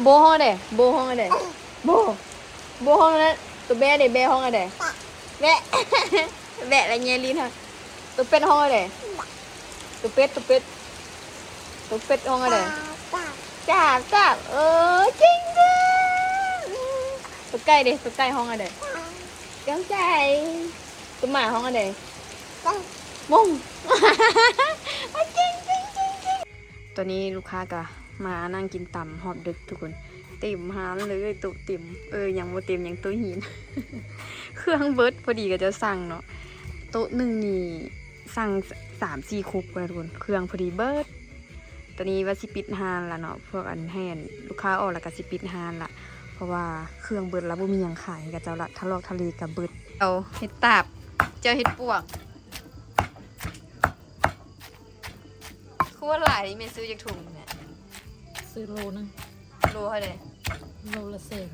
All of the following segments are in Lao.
ໂບຮ້ອງເດ້ ໂບຮ້ອງເດ້ ໂບ ໂບຮ້ອງນະ. ໂຕແບ້ເດ້ ແບ້ຮ້ອງເດ້ ແບ້ ແບ້ລະແຍລີນຫັ້ນ. ໂຕເປັດຮ້ອງເດ້ ໂຕເປັດ ໂຕເປັດ ໂຕເປັດຮ້ອງເດ້ ຈາບ ຈາບ. ເອີ ເກັ່ງເດີ້. ໂຕໄກ່ເດ້ ໂຕໄກ່ຮ້ອງເດ້ ເກັ່ງໃຈ. ໂຕໝາຮ້ອງເດ້ ມົງ. ເກັ່ງ ເກັ່ງ ເກັ່ງ ເກັ່ງ. ຕອນນີ້ລູກຄ້າກະມານັ່ງກິນຕຳຮອບດຶກທຸກຄົນ ເຕັມຮ້ານເລີຍ ໂຕະເຕັມ ເອີ ຍັງບໍ່ເຕັມ ຍັງໂຕະຫີນ ເຄື່ອງເບິດ. ພໍດີເຂົາເຈົ້າສັ່ງເນາະ ໂຕະໜຶ່ງນີ້ສັ່ງສາມສີ່ຄົບພຸ້ນນະທຸກຄົນ ເຄື່ອງພໍດີເບິດ. ຕອນນີ້ວ່າຊິປິດຮ້ານລະເນາະ ພວກອັນ ໃຫ້ອັນລູກຄ້າອອກລະກະຊິປິດຮ້ານລະ ເພາະວ່າເຄື່ອງເບິດລະ ບໍ່ມີຫຍັງຂາຍໃຫ້ເຂົາເຈົ້າລະ ທະລອກທະເລກະເບິດ. ເອົາເຫັດຕາບ ເຈົ້າເຫັດປວກ. ຄືວ່າຫຼາຍນີ້ແມ່ຊື້ຈັກຖົງນີ້ແມ່? ຊື້ໂລໜຶ່ງ. ໂລເທົ່າໃດ? ໂລລະແສນ.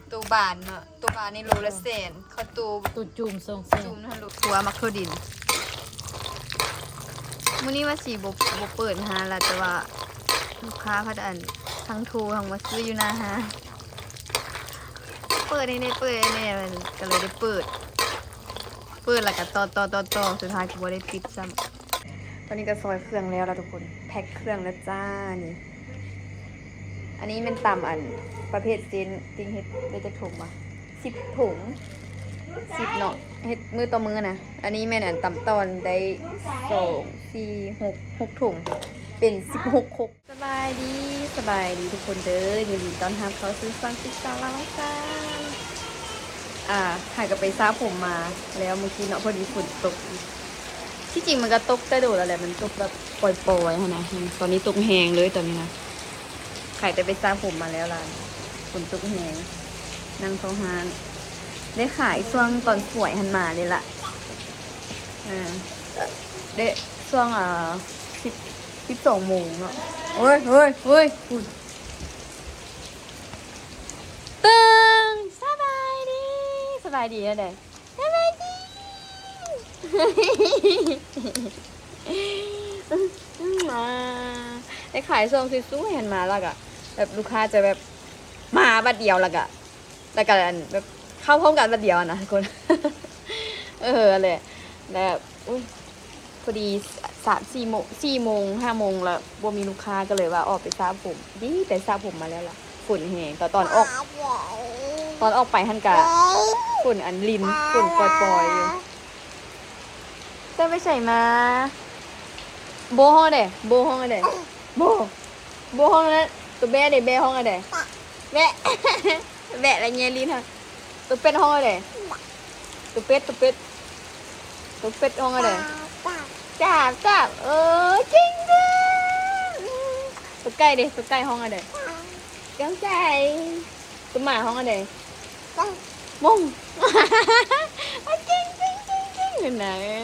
ໂຕບານເນາະ ໂຕບານນີ້ໂລລະແສນ ເຂົ້າໂຕ ໂຕຈຸ່ມສອງແສນ ຈຸ່ມຫັ້ນໂລ ຖົ່ວໝາກຖົ່ວດິນ. ມື້ນີ້ວ່າຊິບໍ່ ບໍ່ເປີດຮ້ານລະ ແຕ່ວ່າລູກຄ້າພັດອັນ ທັງໂທທັງມາຊື້ຢູ່ໜ້າຮ້ານ ເປີດໃຫ້ແດ່ ເປີດໃຫ້ແດ່ ກະເລີຍໄດ້ເປີດ. ເປີດແລ້ວກະຕໍ່ໆໆໆ ສຸດທ້າຍກະບໍ່ໄດ້ປິດຊ້ຳ. ຕອນນີ້ກະຊອຍເຄື່ອງແລ້ວລະທຸກຄົນ ແພັກເຄື່ອງແລ້ວຈ້າ. ນີ້ ອັນນີ້ແມ່ນຕຳອັນປະເພດເສັ້ນ ຕິ່ງເຮັດໄດ້ຈັກຖົງວະ? ສິບຖົງ ສິບເນາະ ເຮັດມື້ຕໍ່ມື້ນະ. ອັນນີ້ແມ່ນອັນຕຳຕອນໄດ້ ສອງ ສີ່ ຫົກ ຫົກຖົງ ເປັນສິບຫົກຄົບ. ສະບາຍດີ ສະບາຍດີທຸກຄົນເດີ ຍິນດີຕ້ອນຮັບເຂົ້າສູ່ຊ່ອງຕິດສາລາວາງຊານ. ອ່າ ຫາກະໄປສະຜົມມາແລ້ວມື້ກີ້ເນາະ ພໍດີຝົນຕົກ. ທີ່ຈິງມັນກະຕົກແຕ່ດົນແລ້ວແຫຼະ ມັນຕົກແບບປ່ອຍໆຫັ້ນນະ ຕອນນີ້ຕົກແຮງເລີຍຕອນນີ້ນະ. ຫາກະໄປສະຜົມມາແລ້ວລະ ຝົນຕົກແຮງ ນັ່ງເຝົ້າຮ້ານ ໄດ້ຂາຍຊ່ວງຕອນສວຍຫັ້ນມາເລີຍລະ. ອ່າ ໄດ້ຊ່ວງ ອ່າ ສິບ ສິບສອງໂມງເນາະ. ໂອ້ຍ ໂອ້ຍ ໂອ້ຍ ພຸ້ນ ຕຶງ ສະບາຍດີ ສະບາຍດີແນວໃດ? ສະບາຍດີ ໄດ້ຂາຍຊ່ວງສວຍໆຫັ້ນມາລະກະ ແບບລູກຄ້າຈະແບບມາບາດດຽວລະກະ ແລ້ວກະອັນແບບເຂົ້າພ້ອມກັນບາດດຽວຫັ້ນນະທຸກຄົນ. ເອີ ຫັ້ນແຫຼະ ແລ້ວ ອຸ້ຍ ພໍດີສາມສີ່ໂມງ ສີ່ໂມງ ຫ້າໂມງລະບໍ່ມີລູກຄ້າ ກະເລີຍວ່າອອກໄປສະຜົມ. ດີໄປສະຜົມມາແລ້ວລະ ຝົນແຮງ ຕອນ ຕອນອອກ ຕອນອອກໄປຫັ້ນກະຝົນອັນລິນ ຝົນປ່ອຍໆຢູ່. ເຈົ້າໄປໃສມາ? ໂບຮ້ອງເດ້ ໂບຮ້ອງເດ້ ໂບ ໂບຮ້ອງນະ. ໂຕແບ້ເດ້ ແບ້ຮ້ອງເດ້ ແບ້ ແບ້ລະແຍລີນຫັ້ນ. ໂຕເປັດຮ້ອງເດ້ ໂຕເປັດ ໂຕເປັດ ໂຕເປັດຮ້ອງເດ້ ຈາບ ຈາບ. ເອີ ເກັ່ງເດີ້. ໂຕໄກ່ເດ້ ໂຕໄກ່ຮ້ອງເດ້ ເກັ່ງໃຈ. ໂຕໝາຮ້ອງອັນໃດ? ມົງ. ເກັ່ງ ເກັ່ງ ເກັ່ງ ເກັ່ງ ຫັ້ນນະ. ເອີ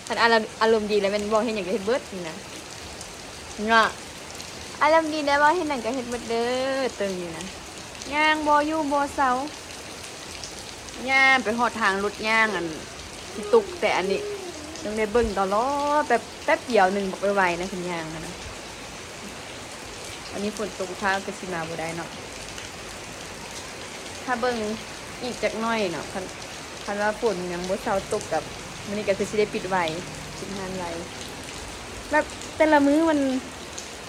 ຄັນອາ ອາລົມດີແລ້ວແມ່ນເວົ້າເຮັດຫຍັງກະເຮັດເບິດນີ້ນະ ເນາະ. ອາລົມດີແລ້ວເວົ້າເຮັດຫຍັງກະເຮັດເບິດເດີ ໂຕນີ້ນະ. ຍ່າງບໍ່ຢູ່ບໍ່ເຊົາ ຍ່າງໄປຮອດທາງລົດຍ່າງ ອັນ ຊິຕົກແຕ່ອັນນີ້ ຕ້ອງໄດ້ເບິ່ງຕະຫຼອດ ແປັບ ແປັບດຽວໜຶ່ງ ບັກໄວໆນະ ຄັນຍ່າງຫັ້ນນະ. ອັນນີ້ຝົນຕົກ ລູກຄ້າກະຊິມາບໍ່ໄດ້ເນາະ. ຖ້າເບິ່ງອີກຈັກໜ້ອຍເນາະ ຄັນ ຄັນວ່າຝົນຍັງບໍ່ເຊົາຕົກກະ ມື້ນີ້ກະຄືຊິໄດ້ປິດໄວ ປິດຮ້ານໄວ. ແບບແຕ່ລະມື້ມັນ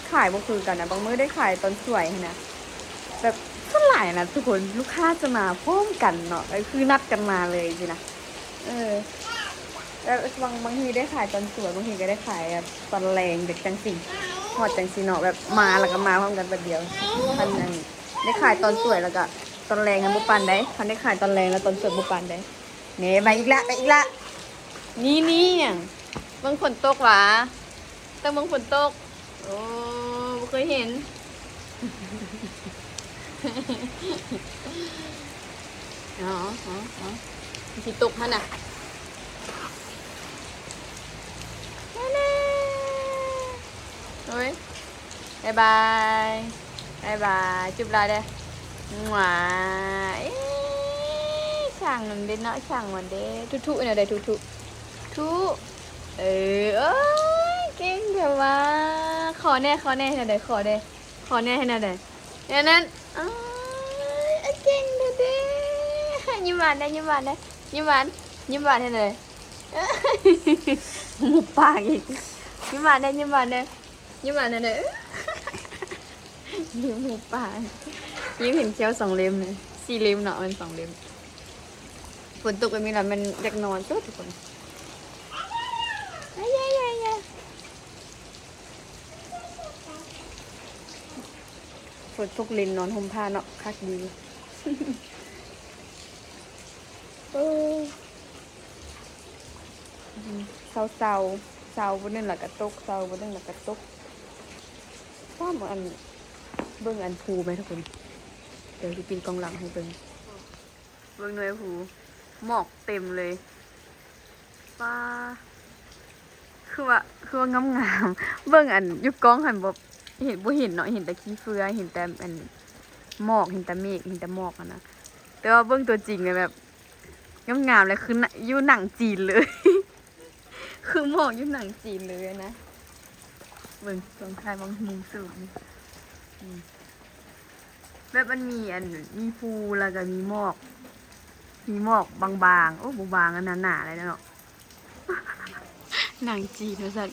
ຂາຍບໍ່ຄືກັນນະ ບາງມື້ໄດ້ຂາຍຕອນສວຍຫັ້ນນະ ແບບສ່ວນຫຼາຍນະທຸກຄົນ ລູກຄ້າຈະມາພ້ອມກັນເນາະ ກະຄືນັດກັນມາເລີຍຊີ້ນະ. ເອີ ແລ້ວບາງ ບາງທີໄດ້ຂາຍຕອນສວຍ ບາງທີກະໄດ້ຂາຍຕອນແລງແບບຈັ່ງຊີ້ ຮອດຈັ່ງຊີ້ເນາະ ແບບມາລະກະມາພ້ອມກັນບາດດຽວ. ຄັນອັນໄດ້ຂາຍຕອນສວຍລະກະຕອນແລງຫັ້ນບໍ່ປານໃດ ຄັນໄດ້ຂາຍຕອນແລງລະຕອນສວຍບໍ່ປານໃດ. ແນ່ ໄປອີກລະ ໄປອີກລະ. ນີ້ ນີ້ຫຍັງ? ເບິ່ງຝົນຕົກຫວາ? ເບິ່ງຝົນຕົກ. ໂອ້ ບໍ່ເຄີຍເຫັນ. ເອົາ ເອົາ ເອົາ ມັນຊິຕົກຫັ້ນນະ. ໂອ້ຍ ບາຍບາຍ ບາຍບາຍ ຈຸບລາວເດີ້. ຫວາ ເອີ ຊ່າງມັນເດ້ເນາະ ຊ່າງມັນເດ້. ທຸທຸແນວໃດ ທຸທຸ ທຸ. ເອີ ໂອ້ຍ ເກັ່ງແທ້ຫວາ. ຂໍແນ່ ຂໍແນ່ ເຮັດແນວໃດ ຂໍແນ່ ຂໍແນ່ ເຮັດແນວໃດ ແນວນັ້ນ. ອ້າຍ ເກັ່ງແທ້ໆ ຍິ້ມຫວານແດ່ ຍິ້ມຫວານແດ່ ຍິ້ມຫວານ ຍິ້ມຫວານໃຫ້ແດ່ ໝູບປາກອີກ ຍິ້ມຫວານແດ່ ຍິ້ມຫວານແດ່ ຍິ້ມຫວານແດ່ ຍິ້ມໝູບປາກ ຍິ້ມເຫັນແຂ້ວສອງເຫຼັ້ມ ສີ່ເຫຼັ້ມເນາະ ແມ່ນສອງເຫຼັ້ມ. ຝົນຕົກແບບນີ້ລະແມ່ນຢາກນອນໂຕດທຸກຄົນ ອາຍາຍາຍາ ຝົນຕົກຫຼິ້ນນອນຮົ່ມຜ້າເນາະ ຄັກດີ ເອີ ເຊົາໆ ເຊົາມື້ໜຶ່ງລະກະຕົກ ເຊົາມື້ໜຶ່ງລະກະຕົກ ປ້າມ ອັນ ເບິ່ງອັນພູແມະທຸກຄົນ ດຽວຊິປິ່ນກ້ອງຫຼັງໃຫ້ເບິ່ງ. ເບິ່ງໜ່ວຍພູ ໝອກເຕັມເລີຍ ປ້າ ຄືວ່າ ຄືວ່າງາມໆ ເບິ່ງອັນຢູ່ກ້ອງຫັ້ນບໍ່ເຫັນ ບໍ່ເຫັນເນາະ ເຫັນແຕ່ຂີ້ເຟືອ ເຫັນແຕ່ອັນໝອກ ເຫັນແຕ່ເມກ ເຫັນແຕ່ໝອກຫັ້ນນະ ແຕ່ວ່າເບິ່ງຕົວຈິງແບບງາມໆ ແລ້ວຄື ນ- ຢູ່ໜັງຈີນເລີຍ. ຄືໝອກຢູ່ໜັງຈີນເລີຍນະ ເບິ່ງ ເບິ່ງຖ່າຍເບິ່ງມຸມສູງນີ້ ອືມ ແບບມັນມີອັນ ມີພູ ແລ້ວກະມີໝອກ ມີໝອກບາງໆ ໂອ້ ບໍ່ບາງ ອັນໜາໆ ເລີຍເນາະ ໜັງຈີນວ່າຊັ້ນ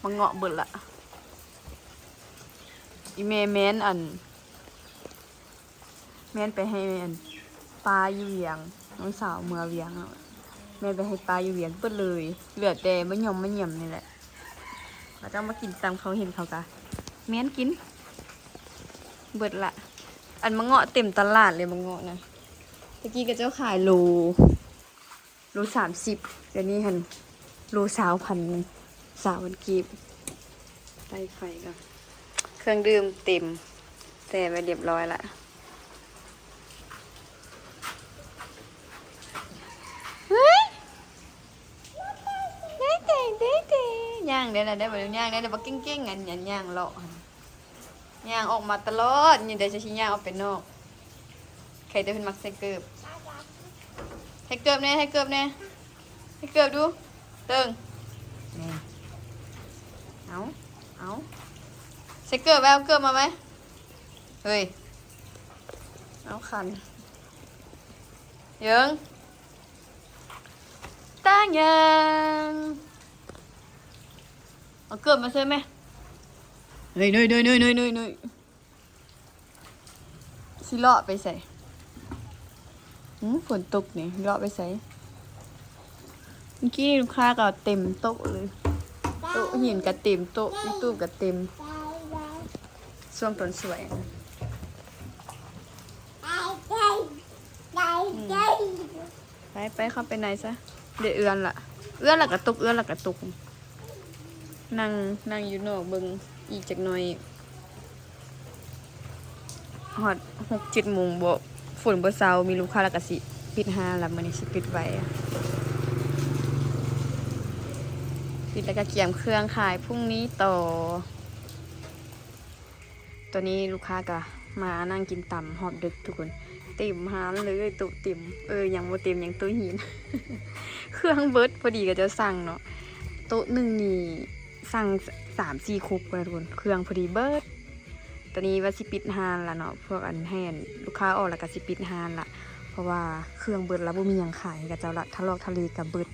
ມາເງາະເບິດລະ ອີແມ່ແມ່ນອັນ ແມ່ນໄປໃຫ້ອັນປ້າຢູ່ວຽງ ນ້ອງສາວເມືອວຽງເນາະ ແມ່ນໄປໃຫ້ປ້າຢູ່ວຽງເບິດເລີຍ ເຫຼືອແຕ່ມະຫຍ້ອມມະຫຍ້ອມນີ້ແຫຼະ ເຂົາເຈົ້າມາກິນຕຳເຂົາເຫັນເຂົາກະແມ່ນກິນເບິດລະ ອັນມະເງາະເຕັມຕະຫຼາດເລີຍ ມະເງາະນະ ແຕ່ກີ້ເຂົາເຈົ້າຂາຍໂລ ໂລສາມສິບ ດຽວນີ້ຫັ້ນໂລຊາວພັນ ຊາວພັນກີບ ໄດ້ໄຂ່ກໍ ເຄື່ອງດື່ມເຕັມ ແຊ່ໄວ້ລຽບຮ້ອຍລະ ເຮີ້ຍ ເດເຕ ເດເຕ ຍ່າງໄດ້ລະ ໄດ້ບໍ່ ຍ່າງໄດ້ລະ ບໍ່ເກັ່ງໆ ອັນ ອັນຍ່າງເລາະຫັ້ນ ຍ່າງອອກມາຕະຫຼອດ ນີ້ໄດ້ ຊິຍ່າງອອກໄປນອກ ໃຄແຕ່ເພິ່ນມັກໃສ່ເກີບ ໃສ່ເກີບແດ່ ໃສ່ເກີບແດ່ ໃສ່ເກີບດູ ເຕີງ ນີ້ ເອົາ ເອົາ ໃສ່ເກີບໄວ້ ເອົາເກີບມາໄວ້ ເຮີ້ຍ ເອົາຂັນ ເຢິງ ຕາຍ່າງ ເອົາເກີບມາໃສ່ແມ່ ເຮີ້ຍ ເນີຍໆ ຊິເລາະໄປໃສ? ຫື ຝົນຕົກນີ້ ເລາະໄປໃສ? ເມື່ອກີ້ນີ້ລູກຄ້າກໍເຕັມໂຕະເລີຍ ໂຕະຫີນກໍເຕັມ ໂຕະຕູ້ຕູບກໍເຕັມ ຊ່ວງຕອນສວຍນະ. ອືມ ໄປ ໄປ ເຂົ້າໄປໃນຊະ ເດ ເອື້ອນລະ ເອື້ອນລະກະຕົກ ເອື້ອນລະກະຕົກ ນັ່ງ ນັ່ງຢູ່ນອກເບິ່ງ ອີກຈັກໜ່ອຍ ຮອດຫົກເຈັດໂມງບໍ່ ຝົນບໍ່ເຊົາ ມີລູກຄ້າລະກະຊິປິດຮ້ານລະ ມື້ນີ້ຊິປິດໄວ ປິດລະກະກຽມເຄື່ອງຂາຍ ພຸ່ງນີ້ຕໍ່. ຕອນນີ້ລູກຄ້າກະມານັ່ງກິນຕຳຮອບດຶກທຸກຄົນ ເຕັມຮ້ານເລີຍ ໂຕະເຕັມ ເອີ ຍັງບໍ່ເຕັມ ຍັງໂຕະຫີນ ເຄື່ອງເບິດ ພໍດີເຂົາເຈົ້າສັ່ງເນາະ ໂຕະໜຶ່ງນີ້ສັ່ງສາມສີ່ຄົບພຸ້ນນະທຸກຄົນ ເຄື່ອງພໍດີເບິດ. ຕອນນີ້ວ່າຊິປິດຮ້ານລະເນາະ ພວກອັນ ໃຫ້ອັນ ລູກຄ້າອອກລະກະຊິປິດຮ້ານລະ ເພາະວ່າເຄື່ອງເບິດລະ ບໍ່ມີຫຍັງຂາຍໃຫ້ເຂົາເຈົ້າລະ ທະລອກທະເລກະເບິດ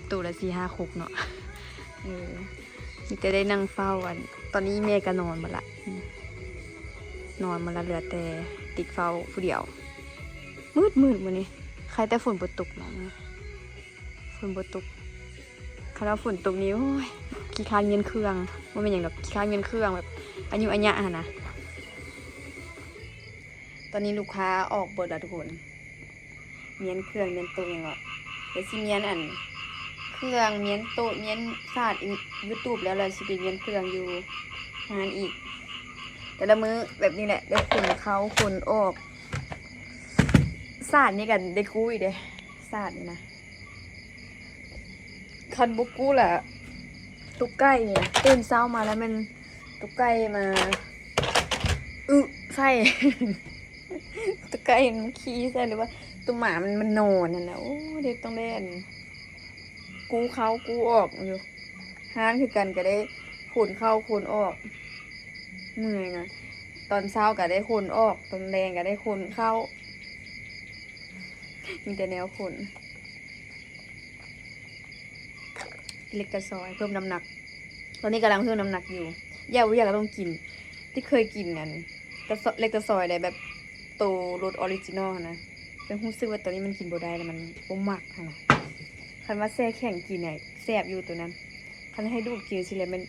ໂຕລະສີ່ຫ້າຄົບເນາະ ເອີ ມີແຕ່ໄດ້ນັ່ງເຝົ້າ ອັນ ຕອນນີ້ແມ່ກໍນອນໝົດລະ ນອນໝົດລະ ເຫຼືອແຕ່ຕິກເຝົ້າຜູ້ດຽວ ມືດໆ ມື້ນີ້ ໃຄແຕ່ຝົນບໍ່ຕົກເນາະ ຝົນບໍ່ຕົກ ຄັນວ່າຝົນຕົກນີ້ ໂອ້ຍ ຂີ້ຄ້ານມ້ຽນເຄື່ອງ ບໍ່ແມ່ນຫຍັງດອກ ຂີ້ຄ້ານມ້ຽນເຄື່ອງ ແບບອາຍຸອາຍະຫັ້ນນະ. ຕອນນີ້ລູກຄ້າອອກເບິດລະທຸກຄົນ ມ້ຽນເຄື່ອງ ມ້ຽນໂຕະຫຍັງເກາະ ດຽວຊິມ້ຽນອັນ ເຄື່ອງ ມ້ຽນໂຕະ ມ້ຽນສາດຢູທູບແລ້ວ ແລ້ວຊິໄປມ້ຽນເຄື່ອງຢູ່ຮ້ານອີກ. ແຕ່ລະມື້ແບບນີ້ແຫຼະ ໄດ້ຂົນເຂົ້າຂົນອອກ ສາດນີ້ກໍໄດ້ກູ້ອີກເດ້ ສາດນີ້ນະ ຄັນບໍ່ກູ້ລະ ຕຸກໄກ່ນີ້ນະ ຕື່ນເຊົ້າມາລະແມ່ນຕຸກໄກ່ມາອຶໃສ່ ຕຸກໄກ່ມັນຂີ້ໃສ່ ຫຼືວ່າຕຸກໝາມັນ ມັນນອນຫັ້ນນະ. ໂອ້ ເດັກຕ້ອງໄດ້ອັນ ກູ້ເຂົ້າກູ້ອອກຢູ່ ຮ້ານຄືກັນ ກໍໄດ້ຂົນເຂົ້າຂົນອອກ ເມື່ອຍນະ. ຕອນເຊົ້າກໍໄດ້ຂົນອອກ ຕອນແລງກໍໄດ້ຂົນເຂົ້າ ມີແຕ່ແນວຂົນ. ເລັກຕາຊອຍເພີ່ມນ້ຳໜັກ ຕອນນີ້ກຳລັງເພີ່ມນ້ຳໜັກຢູ່. ຢາກບໍ່ຢາກກໍຕ້ອງກິນ ທີ່ເຄີຍກິນອັນ ຕາຊ- ເລັກຕາຊອຍໄດ້ແບບໂຕລົດອອຣິຈິນອລນະ ແຕ່ຮູ້ສຶກວ່າຕອນນີ້ມັນກິນບໍ່ໄດ້ແລ້ວ ມັນບໍ່ມັກຫັ້ນນະ. ຄັນວ່າແຊ່ແຂງກິນນະແຊບຢູ່ໂຕນັ້ນ ຄັນໃຫ້ດູດກິນຊີ້ແລ້ວແມ່ນ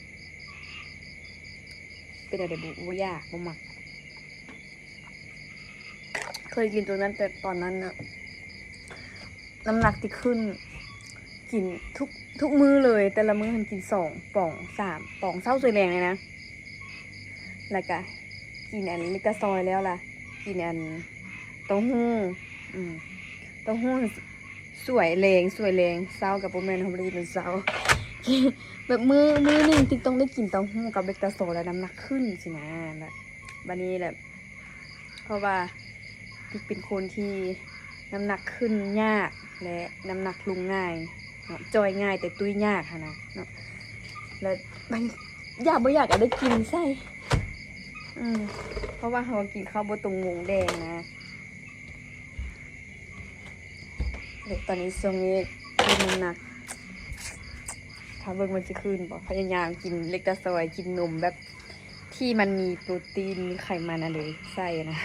ເປັນແນວໃດ ບໍ່ ບໍ່ຢາກ ບໍ່ມັກ. ເຄີຍກິນໂຕນັ້ນ ແຕ່ຕອນນັ້ນນະ ນ້ຳໜັກທີ່ຂຶ້ນ ກິນທຸກ ທຸກມື້ເລີຍ ແຕ່ລະມື້ຫັ້ນກິນສອງປ່ອງ ສາມປ່ອງ ເຊົ້າສ່ວຍແລງເລີຍນະ. ແລ້ວກະກິນອັນເລັກຕາຊອຍແລ້ວລະ ກິນອັນເຕົ້າຫູ້ ອືມ ເຕົ້າຫູ້ ສ- ສ່ວຍແລງ ສ່ວຍແລງ ເຊົ້າກໍບໍ່ແມ່ນ ເຮົາບໍ່ໄດ້ກິນຕອນເຊົ້າ ແບບມື້ ມື້ໜຶ່ງຕິກຕ້ອງໄດ້ກິນເຕົ້າຫູ້ກັບເລັກຕາຊອຍ ແລ້ວນ້ຳໜັກຂຶ້ນຊີ້ນະ. ແລ້ວບາດນີ້ແຫຼະ ເພາະວ່າຕິກເປັນຄົນທີ່ນ້ຳໜັກຂຶ້ນຍາກ ແລະ ນ້ຳໜັກລົງງ່າຍເນາະ ຈ່ອຍງ່າຍແຕ່ຕຸ້ຍຍາກຫັ້ນນະເນາະ. ແລ້ວບາດນີ້ຢາກບໍ່ຢາກກໍໄດ້ກິນໃສ່ ອືມ ເພາະວ່າເຮົາກິນເຂົ້າບໍ່ຕົງໂມງແດງນະ. ເດ ຕອນນີ້ຊ່ວງນີ້ເພີ່ມນ້ຳໜັກ ຖ້າເບິ່ງມັນຊິຂຶ້ນບໍ່ ພະຍາຍາມກິນເລັກຕາຊອຍ ກິນນົມແບບທີ່ມັນມີໂປຣຕີນ ມີໄຂມັນອັນເດໃສ່ນະ.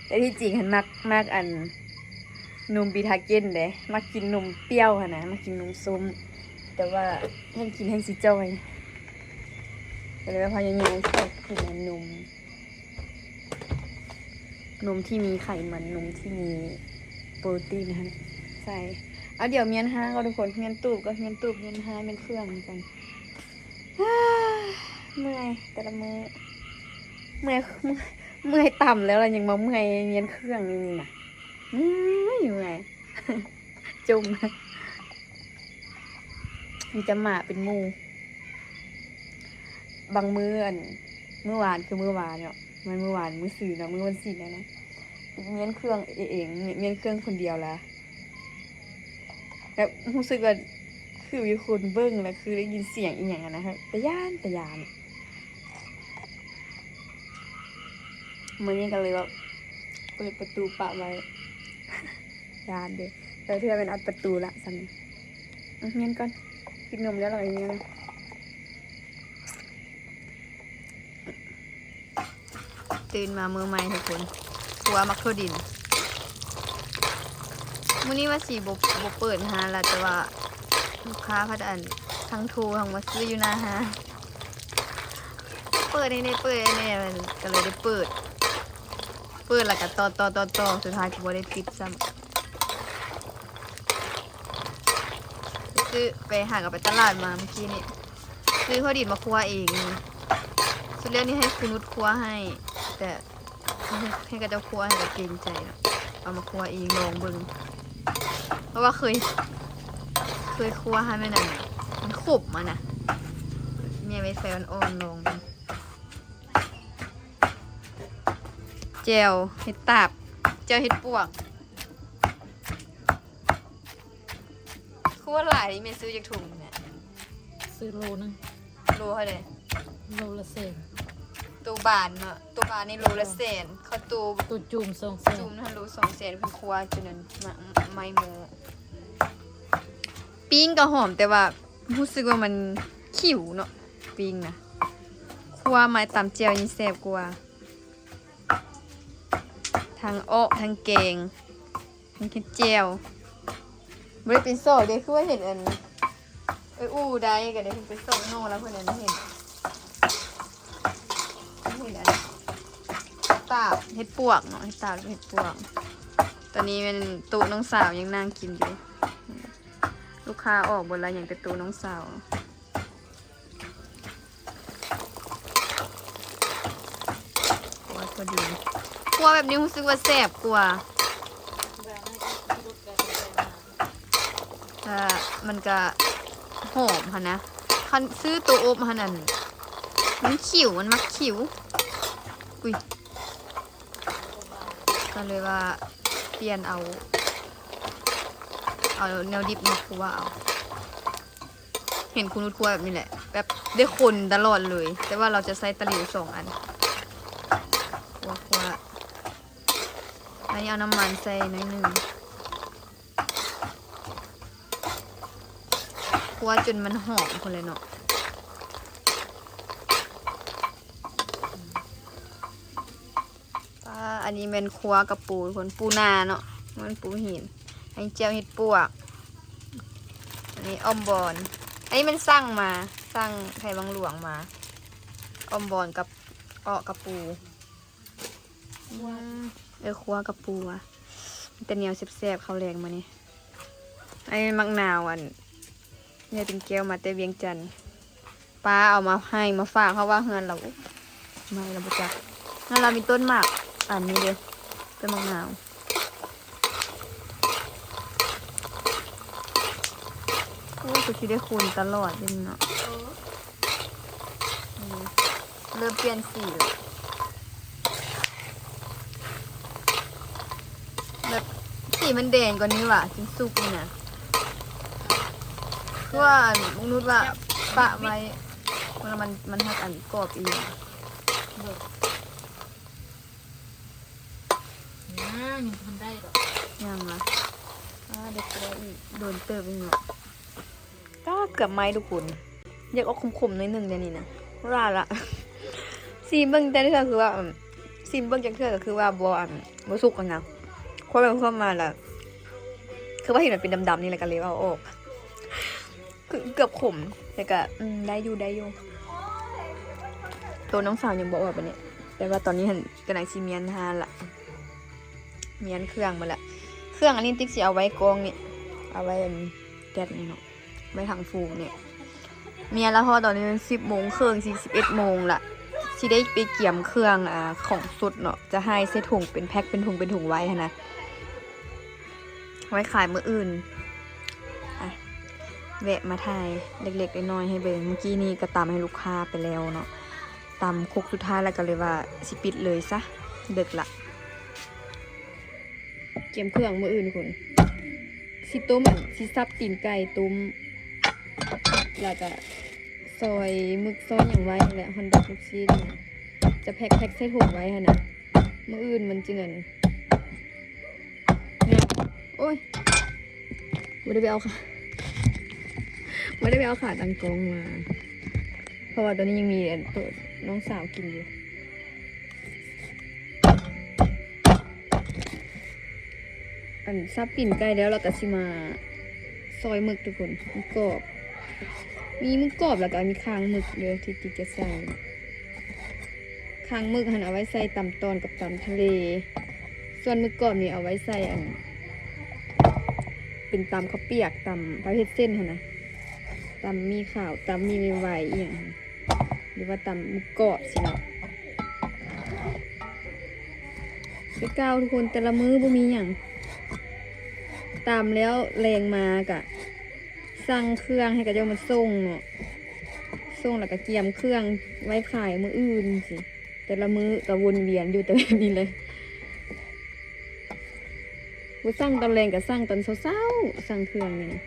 ແຕ່ທີ່ຈິງຫັ້ນມັກ ມັກອັນນົມບີທາເກັນເດ້ ມັກກິນນົມປ່ຽວຫັ້ນນະ ມັກກິນນົມສົ້ມ ແຕ່ວ່າແຮ່ງກິນແຮ່ງຊິຈ່ອຍ ກໍເລີຍວ່າພະຍາຍາມຊອກກິນອັນນົມ ນົມທີ່ມີໄຂມັນ ນົມທີ່ມີໂປຣຕີນຫັ້ນໃສ່. ເອົາ ດຽວມ້ຽນຫ້າງກ່ອນທຸກຄົນ ມ້ຽນຕູບກ່ອນ ມ້ຽນຕູບ ມ້ຽນຫ້າງ ມ້ຽນເຄື່ອງກ່ອນ. ເມື່ອຍແຕ່ລະມື້ ເມື່ອຍ ເມື່ອຍ ເມື່ອຍຕ່ຳແລ້ວລະຍັງມາເມື່ອຍມ້ຽນເຄື່ອງນີ້ນະ ເມື່ອຍ ເມື່ອຍ ຈົ່ມ ມີແຕ່ໝາເປັນໝູ່. ບາງມື້ ອັນ ມື້ວານ ຄືມື້ວານເນາະ ແມ່ນມື້ວານ ມື້ຊືນເນາະ ມື້ວັນສິນຫັ້ນນະ ມ້ຽນເຄື່ອງເອງ ມ້ຽນເຄື່ອງຄົນດຽວລະ ແບບຮູ້ສຶກວ່າຄືມີຄົນເບິ່ງ ແລະ ຄືໄດ້ຍິນສຽງອີ່ຫຍັງຫັ້ນນະ ຕາຢ້ານ ຕາຢ້ານ. ມື້ນີ້ກໍເລີຍແບບເປີດປະຕູປະໄວ້ ຢ້ານເດ້ ແຕ່ເທື່ອແມ່ນອັດປະຕູລະຊັ້ນ. ອື ມ້ຽນກ່ອນ ກິນນົມແລ້ວລະກໍຍັງ ຕື່ນມາມື້ໃໝ່ທຸກຄົນ ຄົວໝາກຖົ່ວດິນ. ມື້ນີ້ວ່າຊິບໍ່ ບໍ່ເປີດຮ້ານລະ ແຕ່ວ່າລູກຄ້າພັດອັນ ທັງໂທທັງມາຊື້ຢູ່ໜ້າຮ້ານ ເປີດໃຫ້ແດ່ ເປີດໃຫ້ແດ່ ກໍເລີຍໄດ້ເປີດ ເປີດແລ້ວກໍຕໍ່ໆໆໆ ສຸດທ້າຍກໍບໍ່ໄດ້ປິດຊ້ຳ. ໄປຊື້ ໄປຫາກັບໄປຕະຫຼາດມາມື້ກີ້ນີ້ ຊື້ຖົ່ວດິນມາຄົວເອງ. ສຸດແລ້ວນີ້ໃຫ້ຄູນຸດຄົວໃຫ້ ແຕ່ໃຫ້ເຂົາເຈົ້າຄົວໃຫ້ກໍເກງໃຈເນາະ ເອົາມາຄົວເອງລອງເບິ່ງ ເພາະວ່າເຄີຍ ເຄີຍຄົວໃຫ້ແມ່ນອັນ ມັນຂົມຫັ້ນນະ ແມ່ໄວ້ໄຟອ່ອນໆລອງເບິ່ງ. ແຈ່ວເຫັດຕາບ ແຈ່ວເຫັດປວກ. ຄືວ່າຫຼາຍນີ້ ແມ່ຊື້ຈັກຖົງນີ້ແມ່? ຊື້ໂລໜຶ່ງ. ໂລເທົ່າໃດ? ໂລລະແສນ. ໂຕບານເນາະ ໂຕບານນີ້ໂລລະແສນ ເຂົ້າໂຕ ໂຕຈຸ່ມສອງແສນ ຈຸ່ມຫັ້ນໂລສອງແສນ ເພິ່ນຄົວຈົນນັ້ນ ມາ ໄມ້ໝໍ້. ປີ້ງກໍຫອມ ແຕ່ວ່າຮູ້ສຶກວ່າມັນຂິວເນາະ ປີ້ງນະ ຄົວມາຕຳແຈ່ວນີ້ແຊບກວ່າ. ທັງເອາະ ທັງແກງ ທັງເຮັດແຈ່ວ. ບໍ່ໄດ້ໄປຊອກເດ້ ຄືວ່າເຫັນອັນ ເອີ ອູ່ໄດ້ກໍໄດ້ ເພິ່ນໄປຊອກໜໍ່ແລ້ວ ເພິ່ນອັນເຫັນ ເຫັນອັນຕາບເຫັດປວກເນາະ ເຫັດຕາບເຫັດປວກ. ຕອນນີ້ແມ່ນໂຕະນ້ອງສາວຍັງນັ່ງກິນຢູ່ ລູກຄ້າອອກເບິດແລ້ວ ຍັງແຕ່ໂຕະນ້ອງສາວ. ຄົວພໍດີ ຄົວແບບນີ້ຮູ້ສຶກວ່າແຊບກວ່າ ແລ້ວມັນກະຫອມຫັ້ນນະ. ຄັນຊື້ໂຕອົບຫັ້ນ ອັນ ມັນຂິວ ມັນມັກຂິວ. ອຸ້ຍ ກໍເລີຍວ່າປ່ຽນເອົາ ເອົາແນວດິບມາຄົວເອົາ. ເຫັນຄູນຸດຄົວແບບນີ້ແຫຼະ ແບບໄດ້ຄົນຕະຫຼອດເລີຍ ແຕ່ວ່າເຮົາຈະໃຊ້ຕະຫຼິວສອງອັນ ອັນນີ້ເອົານ້ຳມັນໃສ່ໜ້ອຍໜຶ່ງ ຄົວຈົນມັນຫອມພຸ້ນແຫຼະເນາະ. ປາ ອັນນີ້ແມ່ນຂົ້ວກະປູ ທຸກຄົນ ປູນາເນາະ ມັນປູຫີນ. ອັນນີ້ແຈ່ວເຫັດປວກ ອັນນີ້ອອມບອນ. ອັນນີ້ມັນສັ່ງມາ ສັ່ງໄທວັງຫຼວງມາ ອອມບອນກັບເອາະກະປູ. ອືມ ເອີ ຂົ້ວກະປູ ມີແຕ່ແນວແຊບໆ ເຂົ້າແລງມື້ນີ້. ອັນນີ້ໝາກນາວ ອັນ ຍາຍເປັນແກ້ວມາແຕ່ວຽງຈັນ ປ້າເອົາມາໃຫ້ມາຝາກ ເພາະວ່າເຮືອນລາວ ໂອ້ ໄໝ້ລະບໍ່ຈັກ. ເຮືອນລາວມີຕົ້ນໝາກ ອັນນີ້ເດ້ ຕົ້ນໝາກນາວ. ໂອ້ ຄືຊິໄດ້ຄົນຕະຫຼອດເດເນາະ. ເອີ ນີ້ ເລີ່ມປ່ຽນສີແລ້ວ ແບບສີມັນແດງກວ່ານີ້ຫວາ ຈຶ່ງສຸກນີ້ນະ. ຄືວ່າອັນ ລຸງນຸດວ່າປະໄວ້ ມັນ ມັນ ມັນຮັກອັນກອບອີ່ຫຍັງ. ເບິ່ງ ຍັງ ຍັງບໍ່ທັນໄດ້ດອກ ຍັງຫວາ. ອາ ເດັກໄດ້ອີກ ໂດນເຕີບອີກເນາະ. ກໍເກືອບໄໝ້ທຸກຄົນ ຢາກອອກຂົມໆ ໜ້ອຍໜຶ່ງແນວນີ້ນະ ວ່າລະ. ຊີມເບິ່ງແຕ່ເທື່ອຄືວ່າ ຊີມເບິ່ງຈັກເທື່ອກໍຄືວ່າບໍ່ ອັນ ບໍ່ສຸກຫັ້ນນະ. ຄວາມໄປຄວາມມາລະ ຄືວ່າເຫັນມັນເປັນດຳໆ ນີ້ລະ ກໍເລີຍເອົາອອກ. ຄືເກືອບຂົມ ແຕ່ກໍ ອືມ ໄດ້ຢູ່ ໄດ້ຢູ່. ໂຕນ້ອງສາວຍັງບໍ່ອອກປານນີ້ ແຕ່ວ່າຕອນນີ້ຫັ້ນກຳລັງຊິມ້ຽນຮ້ານລະ ມ້ຽນເຄື່ອງໝົດລະ. ເຄື່ອງອັນນີ້ຕິກຊິເອົາໄວ້ກ້ອງນີ້ ເອົາໄວ້ ອັນ ແກັດນີ້ເນາະ ໄວ້ຖັງຟູນີ້. ມ້ຽນລະ ເພາະຕອນນີ້ມັນສິບໂມງເຄິ່ງ ຊິສິບເອັດໂມງລະ ຊິໄດ້ໄປກຽມເຄື່ອງ ອາ ຂອງສົດເນາະ ຈະໃຫ້ໃສ່ຖົງເປັນແພັກ ເປັນຖົງ ເປັນຖົງໄວ້ຫັ້ນນະ. ໄວ້ຂາຍມື້ອື່ນ. ອ່ະ ແວະມາຖ່າຍເລັກໆ ນ້ອຍໆ ໃຫ້ເບິ່ງ. ມື້ກີ້ນີ້ກໍຕຳໃຫ້ລູກຄ້າໄປແລ້ວເນາະ ຕຳຄົກສຸດທ້າຍແລ້ວກໍເລີຍວ່າຊິປິດເລີຍຊະ ເດິກລະ. ກຽມເຄື່ອງມື້ອື່ນທຸກຄົນ ຊິຕົ້ມ ອັນ ຊິສັບຕີນໄກ່ຕົ້ມ ແລ້ວກໍຊອຍໝຶກຊອຍຫຍັງໄວ້ຫັ້ນແຫຼະ ຮອດດອກລູກຊີ້ນ ຈະແພັກໆ ໃສ່ຖົງໄວ້ຫັ້ນນະ. ມື້ອື່ນມັນຈຶ່ງອັນ ໂອ້ຍ ບໍ່ໄດ້ໄປເອົາຂາ ບໍ່ໄດ້ໄປເອົາຂາຕັ້ງກ້ອງມາ ເພາະວ່າຕອນນີ້ຍັງມີອັນ ໂຕນ້ອງສາວກິນຢູ່. ອັນ ສັບຕີນໄກ່ແລ້ວ ແລ້ວກໍຊິມາຊອຍໝຶກທຸກຄົນ ໝຶກກອບ ມີໝຶກກອບ ແລ້ວກໍມີຄາງໝຶກເດີ ທີ່ຕິກຈະໃສ່. ຄາງໝຶກຫັ້ນເອົາໄວ້ໃສ່ຕຳຕອນກັບຕຳທະເລ ສ່ວນໝຶກກອບນີ້ເອົາໄວ້ໃສ່ອັນ ເປັນຕຳເຂົ້າປຽກ ຕຳປະເພດເສັ້ນຫັ້ນນະ ຕຳໝີ່ຂາວ ຕຳໝີ່ໄວໆ ອີ່ຫຍັງ ຫຼືວ່າຕຳໝຶກກອບຊີ້ເນາະ. ຄືເກົ່າທຸກຄົນ ແຕ່ລະມື້ບໍ່ມີຫຍັງ ຕຳແລ້ວແລງມາກະສັ່ງເຄື່ອງໃຫ້ເຂົາເຈົ້າມາສົ່ງເນາະ ສົ່ງແລ້ວກະກຽມເຄື່ອງໄວ້ຂາຍມື້ອື່ນຊີ້. ແຕ່ລະມື້ກໍວົນວຽນຢູ່ແຕ່ແບບນີ້ແຫຼະ ບໍ່ສັ່ງຕອນແລງກໍສັ່ງຕອນເຊົ້າໆ ສັ່ງເຄື່ອງນີ້ນະ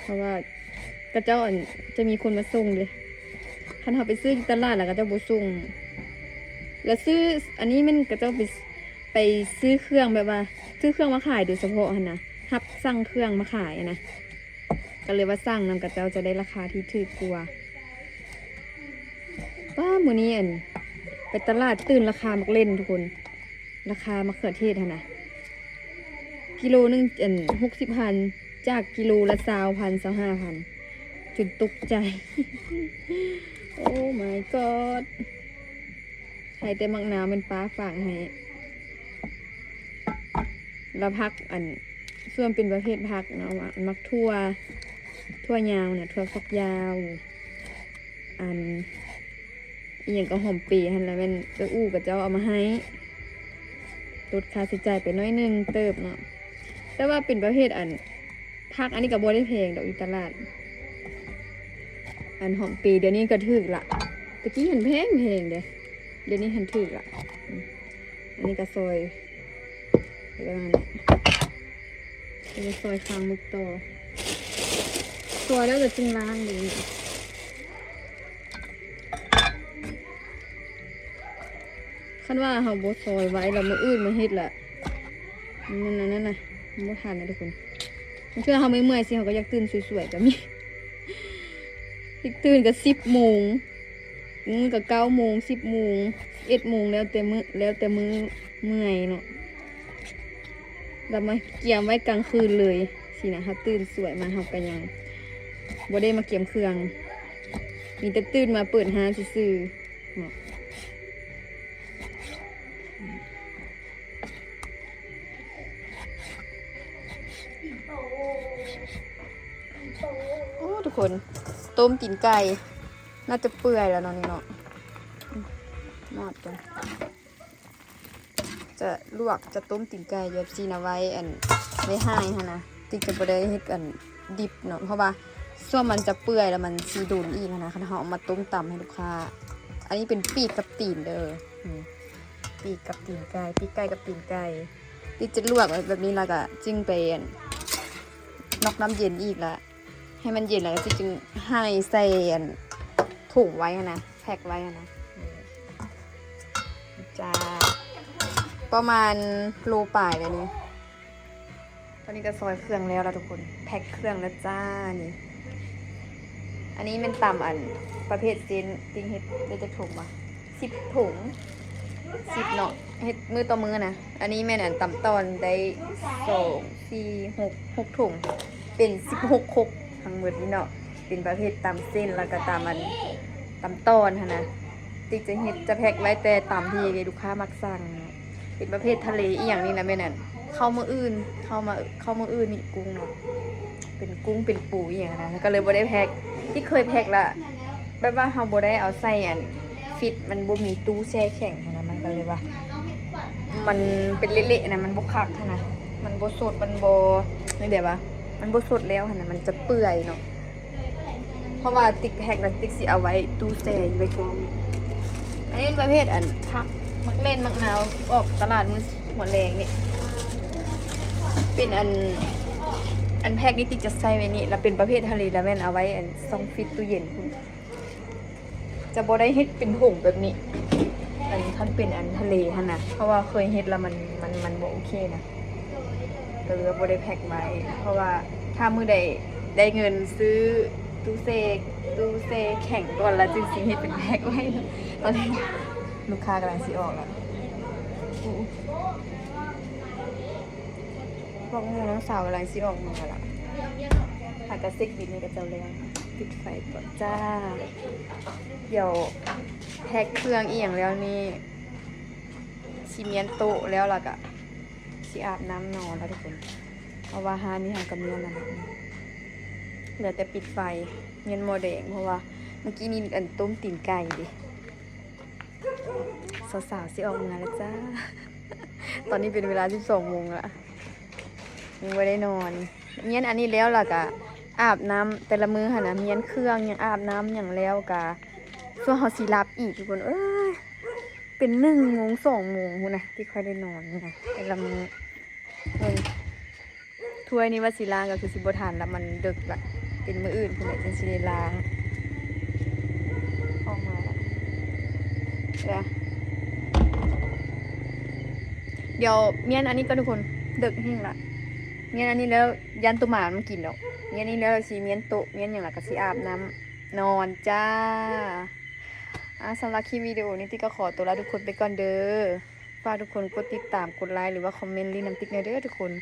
ເພາະວ່າເຂົາເຈົ້າ ອັນ ຈະມີຄົນມາສົ່ງເດ້ ຄັນເຮົາໄປຊື້ຢູ່ຕະຫຼາດແລ້ວເຂົາເຈົ້າບໍ່ສົ່ງ ແລ້ວຊື້ ອັນນີ້ແມ່ນເຂົາເຈົ້າໄປ ໄປຊື້ເຄື່ອງ ແບບວ່າຊື້ເຄື່ອງມາຂາຍໂດຍສະເພາະຫັ້ນນະ ຮັບສັ່ງເຄື່ອງມາຂາຍຫັ້ນນະ. ກໍເລີຍວ່າສັ່ງນຳເຂົາເຈົ້າຈະໄດ້ລາຄາທີ່ຖືກກວ່າ. ປ້າ ມື້ນີ້ ອັນ ໄປຕະຫຼາດຕື່ນລາຄາໝາກເລັ່ນທຸກຄົນ ລາຄາມະເຂືອເທດຫັ້ນນະ ກິໂລໜຶ່ງ ອັນ ຫົກສິບພັນ ຈາກກິໂລລະຊາວພັນ ຊາວຫ້າພັນ ຈົນຕົກໃຈ. Oh my god ຂາຍແຕ່ໝາກນາວແມ່ນປ້າຝາກໃຫ້ ລະຜັກ ອັນ ສ່ວນເປັນປະເພດຜັກເນາະ ໝາກຖົ່ວ ຖົ່ວຍາວນະ ຖົ່ວຝັກຍາວ ອັນ ອີ່ຫຍັງກໍຫອມເປຫັ້ນລະ ແມ່ນເອື້ອອູ່ເຂົາເຈົ້າເອົາມາໃຫ້ ລົດຄ່າໃຊ້ຈ່າຍໄປໜ້ອຍໜຶ່ງເຕີບເນາະ ແຕ່ວ່າເປັນປະເພດ ອັນ ຜັກອັນນີ້ກໍບໍ່ໄດ້ແພງດອກ ຢູ່ຕະຫຼາດ ອັນຫອມເປດຽວນີ້ກໍຖືກລະ ຕະກີ້ຫັ້ນແພງໆເດ້ ດຽວນີ້ຫັ້ນຖືກລະ. ອືມ ອັນນີ້ກໍຊອຍ ປະມານນີ້ ແລ້ວກໍຊອຍຄາງໝຶກຕໍ່ ຊອຍແລ້ວກໍຈຶ່ງລ້າງເລີຍ. ຄ ຄັນວ່າເຮົາບໍ່ຊອຍໄວ ແລ້ວມື້ອື່ນມາເຮັດລະ ມັນອັນນັ້ນນະ ມັນບໍ່ທັນນະທຸກຄົນ. ບາງເທື່ອເຮົາເມື່ອຍໆ ຊີ້ ເຮົາກໍຢາກຕື່ນສວຍໆ ກໍມີ. ຕື່ນກໍສິບໂມງ ບາງມື້ກໍເກົ້າໂມງ ສິບໂມງ ສິບເອັດໂມງ ແລ້ວແຕ່ມື້ ແລ້ວແຕ່ມື້ເມື່ອຍເນາະ. ແລ້ວມາກຽມໄວ້ກາງຄືນເລີຍຊີ້ນະ. ເຮົາຕື່ນສວຍມາ ເຮົາກໍຍັງບໍ່ໄດ້ມາກຽມເຄື່ອງ ມີແຕ່ຕື່ນມາເປີດຮ້ານຊື່ໆເນາະ. ໂອ້ ທຸກຄົນ ຕົ້ມຕີນໄກ່ ໜ້າຈະເປື່ອຍແລ້ວເນາະນີ້ເນາະ. ມອດກ່ອນ ຈະລວກ ຈະຕົ້ມຕີນໄກ່ແບບຊີ້ນະ ໄວ້ອັນ ໄວ້ຮ້ານຫັ້ນນະ. ຕິຈະບໍ່ໄດ້ເຮັດອັນດິບເນາະ ເພາະວ່າສ່ວນມັນຈະເປື່ອຍ ແລ້ວມັນຊິດົນອີກຫັ້ນນະ ຄັນເຮົາເອົາມາຕົ້ມຕຳໃຫ້ລູກຄ້າ. ອັນນີ້ເປັນປີກກັບຕີນເດີ ອືມ ປີກກັບຕີນໄກ່ ປີກໄກ່ກັບຕີນໄກ່. ຕິຈະລວກແບບນີ້ ແລ້ວກໍຈຶ່ງໄປອັນ ນອກນ້ຳເຢັນອີກລະ ໃຫ້ມັນເຢັນແລ້ວກໍຊິຈຶ່ງໃຫ້ໃສ່ອັນ ຖົງໄວ້ຫັ້ນນະ ແພັກໄວ້ຫັ້ນນະ. ນີ້ ນີ້ຈ້າ ປະມານໂລປາຍແລ້ວນີ້. ຕອນນີ້ກໍຊອຍເຄື່ອງແລ້ວລະທຸກຄົນ ແພັກເຄື່ອງແລ້ວຈ້າ. ນີ້ ອັນນີ້ແມ່ນຕຳອັນປະເພດເສັ້ນ ຕິເຮັດໄດ້ຈັກຖົງວະ? ສິບຖົງ ສິບເນາະ ເຮັດມື້ຕໍ່ມື້ນະ. ອັນນີ້ແມ່ນອັນຕຳຕອນໄດ້ ສອງ ສີ່ ຫົກ ຫົກຖົງ ເປັນສິບຫົກຄົກທັງໝົດນີ້ເນາະ. ເປັນປະເພດຕຳເສັ້ນ ແລ້ວກໍຕຳອັນ ຕຳຕອນຫັ້ນນະ. ຕິຈະເຮັດ ຈະແພັກໄວ້ແຕ່ຕຳທີ່ລູກຄ້າມັກສັ່ງເນາະ. ເປັນປະເພດທະເລອີ່ຫຍັງນີ້ນະ ແມ່ນອັນ ເຂົ້າມື້ອື່ນ ເຂົ້າມາ ເຂົ້າມື້ອື່ນນີ້ ກຸ້ງເນາະ ເປັນກຸ້ງເປັນປູອີ່ຫຍັງນະ ກໍເລີຍບໍ່ໄດ້ແພັກ. ທີ່ເຄີຍແພັກລະ ແບບວ່າເຮົາບໍ່ໄດ້ເອົາໃສ່ອັນ ຟຣິດ ມັນບໍ່ມີຕູ້ແຊ່ແຂງຫັ້ນນະ ມັນກໍເລີຍວ່າ ມັນເປັນເລະໆນະ ມັນບໍ່ຄັກຫັ້ນນະ ມັນບໍ່ສົດ ມັນບໍ່ ຈັ່ງໃດວະ ມັນບໍ່ສົດແລ້ວຫັ້ນນະ ມັນຈະເປື່ອຍເນາະ. ເພາະວ່າຕິກແພັກແລ້ວ ຕິກຊິເອົາໄວ້ຕູ້ແຊ່ໄວ້ກ່ອນ. ອັນນີ້ເປັນປະເພດອັນ ຜັກ ໝາກເລັ່ນ ໝາກນາວ ອອກຕະຫຼາດມື້ຫົວແລງນີ້ ເປັນອັນ ອັນແພັກນີ້ ຕິກຈະໃສ່ໄວ້ນີ້ ແລ້ວເປັນປະເພດທະເລ ແລ້ວແມ່ນເອົາໄວ້ອັນຊ່ອງຟຣີດຕູ້ເຢັນພຸ້ນ. ຈະບໍ່ໄດ້ເຮັດເປັນຖົງແບບນີ້ ອັນ ຄັນເປັນອັນທະເລຫັ້ນນະ ເພາະວ່າເຄີຍເຮັດແລ້ວມັນ ມັນ ມັນບໍ່ໂອເຄນະ ກໍເລີຍວ່າບໍ່ໄດ້ແພັກໄວ້. ເພາະວ່າຖ້າມື້ໃດໄດ້ເງິນຊື້ຕູ້ແຊ່ ຕູ້ແຊ່ແຂງກ່ອນ ແລ້ວຈຶ່ງຊິເຮັດເປັນແພັກໄວ້. ຕອນນີ້ລູກຄ້າກຳລັງຊິອອກແລ້ວ ພວກໝູ່ນ້ອງສາວກຳລັງຊິອອກມາລະ ຫາກະເຊັກບິນໃຫ້ເຂົາເຈົ້າແລ້ວ. ປິດໄຟກ່ອນຈ້າ. ດຽວແພັກເຄື່ອງອີ່ຫຍັງແລ້ວນີ້ ຊິມ້ຽນໂຕະແລ້ວ ແລ້ວກະຊິອາບນ້ຳນອນລະທຸກຄົນ. ເພາະວ່າຮ້ານນີ້ເຮົາກະມ້ຽນລະ ເຫຼືອແຕ່ປິດໄຟ ມ້ຽນໝໍ້ແດງ ເພາະວ່າມື້ກີ້ນີ້ອັນຕົ້ມຕີນໄກ່ເດ. ສາວໆຊິອອກເມືອແລ້ວຈ້າ. ຕອນນີ້ເປັນເວລາສິບສອງໂມງລະ ຍັງບໍ່ໄດ້ນອນ. ມ້ຽນອັນນີ້ແລ້ວ ແລ້ວກະອາບນ້ຳ ແຕ່ລະມື້ຫັ້ນນະ ມ້ຽນເຄື່ອງຫຍັງ ອາບນ້ຳຫຍັງແລ້ວກະ ສ່ວນເຮົາຊິຫຼັບອີກທຸກຄົນເອີຍ. ເປັນໜຶ່ງໂມງ ສອງໂມງພຸ້ນນະ ທີ່ຄ່ອຍໄດ້ນອນນະ ແຕ່ລະມື້. ເບິ່ງ ຖ້ວຍນີ້ວ່າຊິລ້າງກໍຄືຊິບໍ່ທັນລະ ມັນເດິກລະ ເປັນມື້ອື່ນພຸ້ນແຫຼະຈຶ່ງຊິໄດ້ລ້າງ. ອອກມາລະ ດຽວມ້ຽນອັນນີ້ກ່ອນທຸກຄົນ ເດິກແຮງລະ. ມ້ຽນອັນນີ້ແລ້ວ ຢ້ານໂຕໝາມັນກິນດອກ. ມ້ຽນນີ້ແລ້ວ ຊິມ້ຽນໂຕະ ມ້ຽນຫຍັງ ລະກະຊິອາບນ້ຳນອນຈ້າ. ອ່າ ສຳລັບຄລິບວິດີໂອນີ້ ຕິກກໍຂໍຕົວລາທຸກຄົນໄປກ່ອນເດີ. ຝາກທຸກຄົນກົດຕິດຕາມ ກົດໄລ ຫຼືວ່າຄອມເມັນຫຼິ້ນນຳຕິກແດ່ເດີທຸກຄົນ.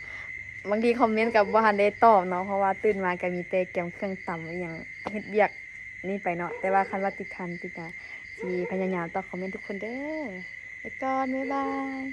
ບາງທີຄອມເມັນກໍບໍ່ທັນໄດ້ຕອບເນາະ ເພາະວ່າຕື່ນມາກໍມີແຕ່ກຽມເຄື່ອງຕຳອີ່ຫຍັງ ເຮັດວຽກນີ້ໄປເນາະ. ແຕ່ວ່າຄັນວ່າຕິກທັນ ຕິກກໍຊິພະຍາຍາມຕອບຄອມເມັນທຸກຄົນເດີ. ໄປກ່ອນ ບາຍບາຍ.